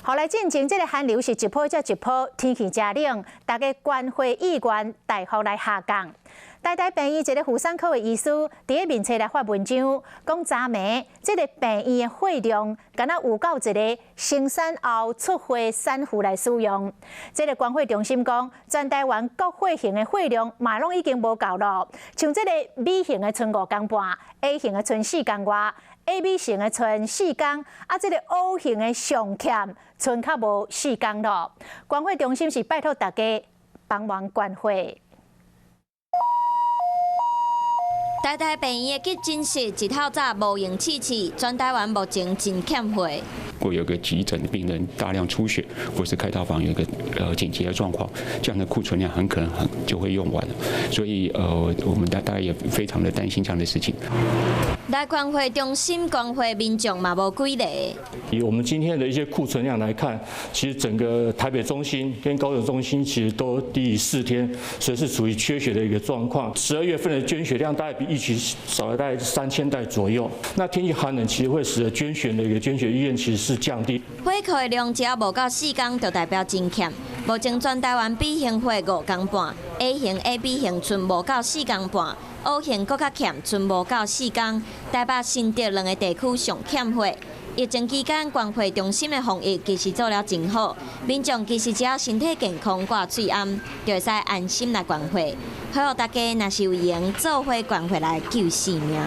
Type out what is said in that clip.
予來進前這个寒流是一波接一波，天氣誠冷，大家捐血意願大幅來下降。台大病院一个婦產科的醫師佇咧面冊來發文章，講昨暝這个病院的血量，敢若有夠一个生產後出血產婦來使用。這个捐血中心講，全台灣各血型的血量嘛攏已經無夠咯。像這个 B 型的賰5工半，A 型的賰4工外，AB 型的賰4工，啊，這个 O 型的上欠，賰較無4工咯。捐血中心是拜託大家幫忙捐血。台大病院的急診室一透早無閒試試，全台灣目前真欠血。如果有個急診的病人大量出血，或是開刀房有一個緊急的狀況，這樣的庫存量很可能很就會用完了。所以我們大概也非常的擔心這樣的事情。來捐血中心捐血民眾嘛無幾个。以我們今天的一些庫存量來看，其實整個台北中心跟高雄中心其實都低於4天，所以是屬於缺血的一個狀況。12月份的捐血量大概比預期少了大概3000袋左右。那天氣寒冷，其實會使得捐血的一個捐血意願其實是降低。血庫的量只要無夠4工，就代表真欠。目前全台灣 B 型血5工半，A 型、AB 型賰無夠4工半，O 型閣較欠，賰無夠4工。台北、新竹兩个地區上欠血。疫情期間，捐血中心的防疫其實做了真好，民眾其實只要身體健康、掛喙罨，就會使安心來捐血。呼籲大家若是有閒，做伙捐血來救性命。